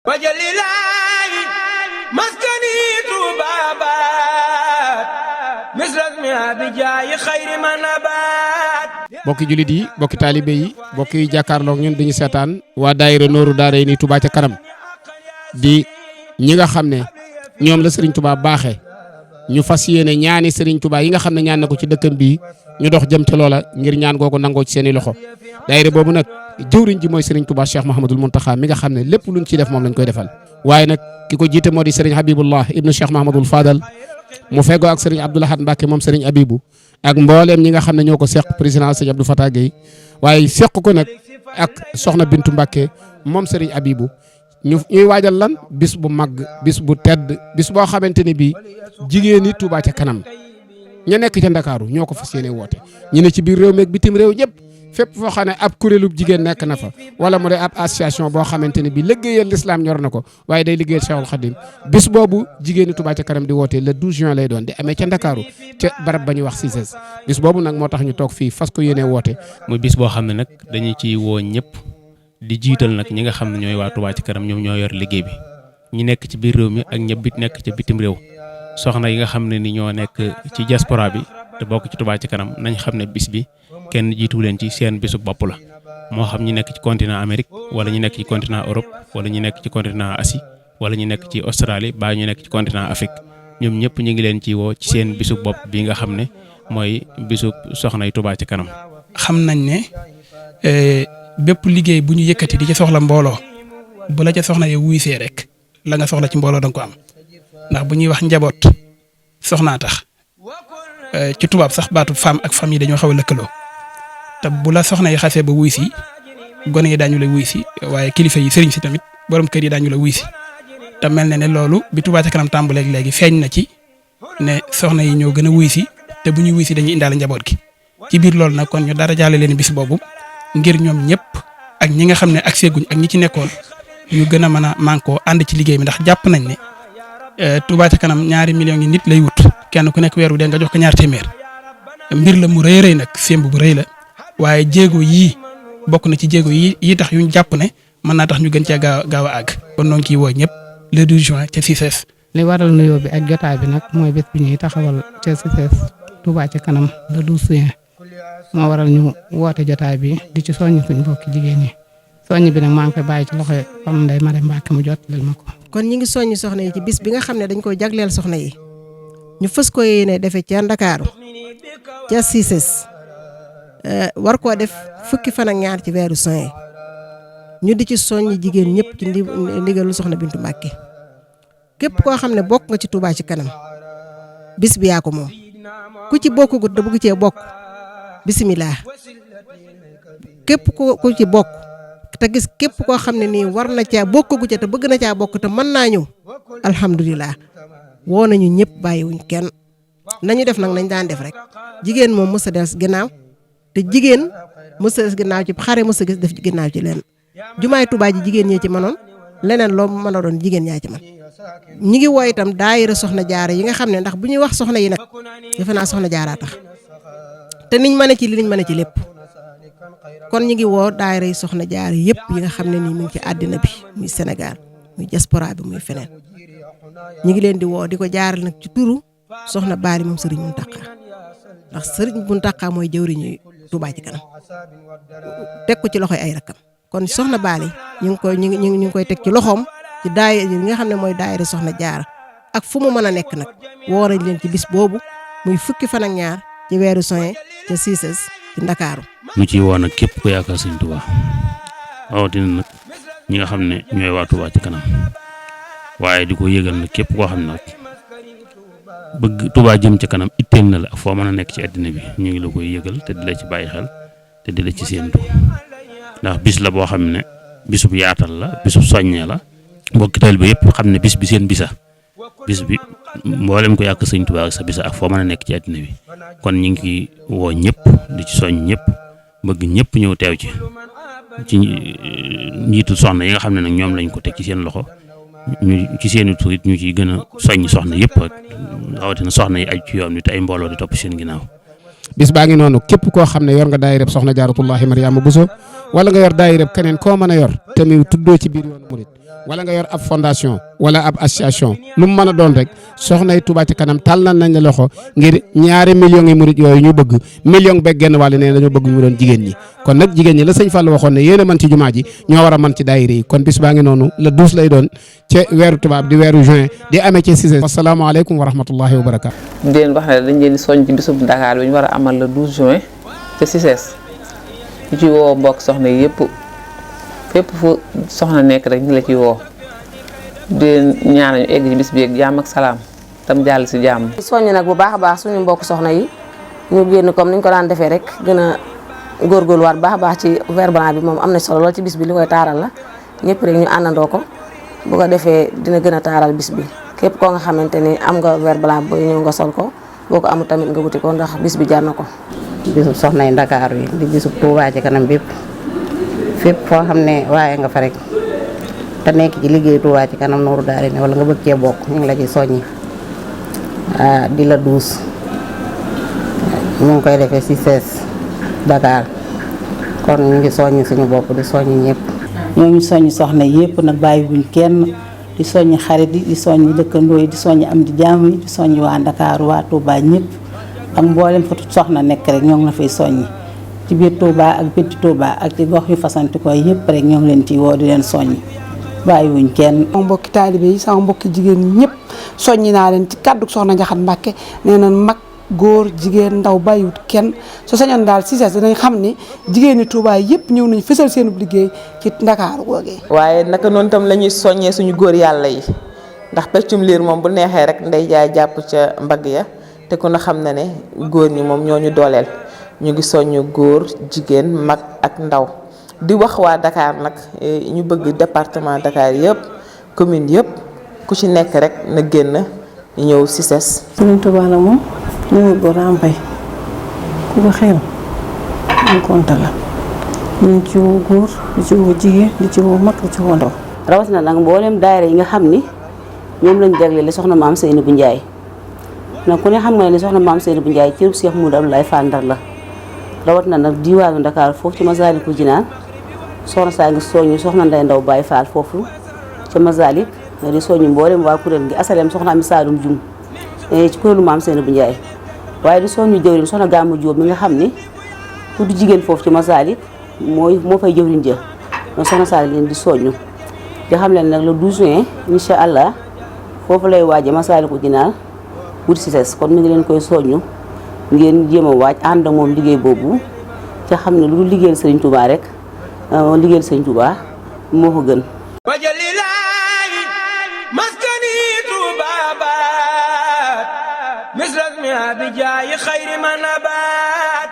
wajalilaahi maskani tuubaabaat misrasmi abijaayi xayri manabaat. bokki jullit yi bokki taalibe yi bokki yi jàkkaarloog ñun dañu seetaan waa daayira Nooru Daarayni Touba ca kanam di ñi nga xam ne ñoom la Serigne Touba baaxee ñu fas yéene ñaani Serigne Touba yi nga xam ne ñaan na ko ci dëkkam bii ñu dox jëm ca loola ngir ñaan googu nangoo ci seeni loxo. daayira boobu nag jëwriñ ji mooy Serigne Touba Cheikh Mahamadul Muntaxa mi nga xam ne lépp luñ ciy def moom lañ koy defal. waaye nag ki ko jiite moo di Serigne Habibullah ibnu Cheikh Mahamadul Fadal mu feggoo ak Serigne Abdoul Ahad Mbacke moom Serigne Abibu ak mbooleem ñi nga xam ne ñoo ko seq président Serigne Abdou Fatah Gueye waaye seq ko nag ak soxna Bintu Mbacke moom Serigne Abibu ñuy waajal lan bis bu mag bis bu tedd bis boo xamante ne bii jigéen ñi Touba ca kanam ña nekk ca Ndakaaru ñoo ko fas yéene woote ñu ne ci biir réew mi ak bitim réew ñëpp fépp foo xam ne ab kuréelub jigéen nekk na fa wala mu de ab association boo xamante ne bii liggéeyal l'islam ñor na ko waaye day liggéeyal Cheikhul Khadim bis boobu jigéen ñi Touba ca kanam di woote le 12 juin lay doon di amee ca Ndakaaru ca barab ba ñuy wax Cissés bis boobu nag moo tax ñu toog fii fas ko yéene woote. muy bis boo xam ne nag dañu ci woo ñëpp di jiital nag ñi nga xam ne ñooy waa Touba ca kanam ñoom ñoo yor liggéey bi ñi nekk ci biir réew mi ak ñëpp nekk ca bitim réew soxna yi nga xam ne ni ñoo nekk ci diaspora bi te bokk ci Touba ca kanam nañ xam ne bis bi kenn jiitu leen ci seen bisu bopp la moo xam ñi nekk ci continent Amérique wala ñu nekk ci continent Europe wala ñu nekk ci continent Asie wala ñu nekk ci Australie ba ñu nekk ci continent Afrique ñoom ñëpp ñu ngi leen ci woo ci seen bisu bopp bi nga xam ne mooy bisu soxna yi Touba ca kanam. xam nañ ne bépp liggéey bu ñu yëkkati di ci soxla mbooloo bu la ca soxna yi wuy see rek la nga soxla ci mbooloo danga ko am ndax bu ñuy wax njaboot soxnaa tax ci tubaab sax baatu femme ak famille dañoo xaw a lëkkaloo te bu la soxna yi xasee ba wuy si gone yi daañu la wuy si waaye kilifa yi sëriñ si tamit borom kër yi daañu la wuy si te mel na ne loolu bi Touba ca kanam tàmbalee léegi feeñ na ci ne soxna yi ñoo gën a wuy si te bu ñuy wuy si dañuy indaale njaboot gi ci biir loolu nag kon ñu dara jaale leen bis boobu ngir ñoom ñëpp ak ñi nga xam ne ak seguñ ak ñi ci nekkoon ñu gën a mën a mànkoo ànd ci liggéey bi ndax jàpp nañ ne Touba ca kanam 2 millions yi nit lay wut kenn ku nekk weer wu dee nga jox ko 2 téeméer mbir la mu rëy rëy nag sémb bu rëy la waaye jéego yii bokk na ci jéego yi tax yuñ jàpp ne mën naa tax ñu gën cee gaaw a àgg kon noo ngi ciy woo ñëpp le 12 juin ca Cissés. li waral nuyoo bi ak jotaay bi nag mooy bés bi ñuy taxawal ca Cissés Touba ca kanam le 12 juin moo waral ñu woote jotaay bi di ci soññ suñ mbokki jigéen ñi soññ bi nag maa ngi koy bàyyi ci loxo Soxna Ndeye Marème Mbacke mu jotalal ma ko. kon ñi ngi soññ soxna yi ci bis bi nga xam ne dañ koy jagleel soxna yi ñu fës ko yéene defee ca Ndakaaru ca Cissés war koo def fukki fan ak ñaar ci weeru juin ñu di ci soññ jigéen ñëpp ci ndigalu soxna Bintu Mbacke képp koo xam ne bokk nga ci Touba ci kanam bis bi yaa ko moom ku ci bokkugut da bëgg cee bokk bisimilah képp ku ci bokk te gis képp koo xam ne nii war na caa bokkagu ca te bëgg na caa bokk te mën naa ñëw alhamdulilah woo nañu ñëpp bàyyiwuñ kenn nañu def nag nañ daan def rek jigéen moom mës a des ginnaaw te jigéen mës a des ginnaaw ci xare mës a def ginnaaw ci leen jumaay Touba ji jigéen ñee ci mënoon leneen loo mën a doon jigéen ñaa ci man ñi ngi woo itam daayira soxna jaara yi nga xam ne ndax bu ñuy wax soxna yi nag defe naa soxna jaaraa tax te niñ mën a ci li niñ mën a ci lépp kon ñi ngi woo daayira yi soxna jaara yëpp yi nga xam ne nii mu ngi ci àddina bi muy Sénégal muy diaspora bi muy feneen ñi ngi leen di woo di ko jaaral nag ci turu soxna Baali moom Serigne Mountakha ndax Serigne Mountakha mooy jëwriñu Touba ci kanam teg ko ci loxoy ay rakkam kon soxna Baali ñu ngi koy teg ci loxoom ci daayira yi nga xam ne mooy daayira soxna jaara ak fu mu mën a nekk nag woo nañ leen ci bis boobu muy fukki fan ak ñaar ci weeru juin ca Cissés ci Ndakaaru mu ciy woo nag képp ku yaakaar Sëñ Touba rawatina nag ñi nga xam ne ñooy waa Touba ci kanam waaye di ko yëgal nag képp koo xam ne nag bëgg Touba jëm ci kanam itteel na la ak foo mën a nekk ci àddina bi ñu ngi la koy yëgal te di la ci bàyyi xel te di la ci séentu ndax bis la boo xam ne bisub yaatal la bisub soññee la mbokki taalibe bi yëpp xam ne bis bi seen bisa bis bi mboolem ko yàq Sëñ Touba ak sa bisa ak foo mën a nekk ci àddina bi kon ñu ngi woo ñëpp di ci soñ ñëpp bëgg ñëpp ñëw teew ci njiitu soxna yi nga xam ne nag ñoom lañ ko teg ci seen loxo ñu ci seen i tur it ñu ciy gën a soññ soxna yëpp ak rawatina soxna yi aju ci yoon wi te ay mbooloo di topp seen ginnaaw. bis baa ngi noonu képp koo xam ne yor nga daayirab soxna Jaaratullahi Mariama Bousso wala nga yor daayirab keneen koo mën a yor te muy tuddoo ci biir yoonu murit wala nga yor ab fondation wala ab association lu mu mën a doon rek soxnay Touba ca kanam tàllal nañ la loxo ngir 2 millions yi murit yooyu ñu bëgg million beeg genn wàll ne dañoo bëgg mu doon jigéen ñi kon nag jigéen ñi la sëñ Fall waxoon ne yéen a mën ci jumaa ji ñoo war a mën ci daayira yi kon bis baa ngi noonu le 12 lay doon ca weeru tubaab di weeru juin di amee ci Cissé. asalaamaaleykum wa rahmatullahi wa barakaatu. di leen wax ne dañ leen di soññ ci bisub Dakar bi ñu war a amal le 12 juin ca Cissé ñu ci woo mbokk soxna yëpp fépp fu soxna nekk rek ñu la ci woo di ñaanal ñu egg ci bis bi ak jàmm ak salaam tam jàll si jàmm. soññ nag bu baax a baax suñu mbokk soxna yi ñu génn comme niñ ko daan defee rek gën a góorgóorluwaat baax a baax ci vert blanc bi moom am na solo lool ci bis bi li koy taaral la ñëpp rek ñu àndandoo ko bu ko defee dina gën a taaral bis bi képp koo nga xamante ni am nga vert blanc booy ñëw nga sol ko boo ko amul tamit nga wuti ko ndax bis bi jar na ko. bisub soxnay Ndakaaru yi di bisub Touba ci kanam bépp fépp foo xam ne waaye nga fa rek te nekk ci liggéey Touba ci kanam Nourou Darayni wala nga bëgg cee bokk ñu ngi la ci soññi di la 12 ñu ngi koy defee Cissé Dakar kon ñu ngi soññi suñu bopp di soññi ñëpp. ñoo ngi soññi soxna yëpp nag bàyyi buñ kenn di soññi xarit yi di soññi dëkkandoo yi di soññi am di jàmm yi di soññi waa Dakar waa Touba ñëpp ak mboolem fa soxna nekk rek ñoo ngi la fay soññi ci biir Touba ak bitti Touba ak ci gox yu fasanti ko yëpp rek ñoo ngi leen ci woo di leen soññi bàyyi wuñ kenn. sama mbokki taalibe yi sama mbokki jigéen ñi ñëpp soññi naa leen ci kàddu soxna Njaxate Mbàkke nee na mag góor jigéen ndaw bàyyiwut kenn su sañoon daal Cissé dinañ xam ni jigéen ñi Touba yëpp ñëw nañ fësal seen liggéey ci Ndakaaru googee. waaye naka noonu tam la ñuy soññee suñu góor yàlla yi ndax peccum liir moom bu neexee rek ndey jaay jàpp ca mbagg ya te ku na xam na ne góor ñi moom ñoo ñu dooleel ñu ngi soññu góor jigéen mag ak ndaw di wax waa Dakar nag ñu bëgg département Dakar yëpp commune yëpp ku ci nekk rek na génn ñëw Cissé. Sëriñ Touba la moom ñu ngi góor am fay ku ko xew ñu konta la ñu ci woo góor di ci woo jigéen di ci woo mag di ci woo ndaw. rawatina nag mboolem daayira yi nga xam ni ñoom lañ jagleel soxna maam Seynabou Ndiaye nag ku ne xam nga ne soxna maam Seynabou Ndiaye cërub Cheikh Moudou Abdoulaye Fall Ndar la rawatina nag diwaanu Dakar foofu ci Masaalikul Jinaan soxna saa ngi soññu soxna Ndey Ndaw Baye Fall foofu ca Masalik di soññu mboolem waa kuréel gi asalem soxna Ami Saalum Jum ci kuréelu maam Seynabou Ndiaye waaye di soññu jëwriñ soxna Gàmmu Jóob mi nga xam ni tudd jigéen foofu ci Masalik moo fay jëwriñ jë noonu soxna Sall leen di soññu di xam leen nag le 12 juin incha allah foofu lay waaje Masaalikul Jinaan wut Cissé kon mi ngi leen koy soññu ngeen jéem a waaj ànd ak moom liggéey boobu ca xam ne lu dul liggéeyal Sëriñ Touba rek liggéeyal Sëriñ Touba moo ko gën. wajalilaayi maskani tubabat misras mi abijaayi xayri man abat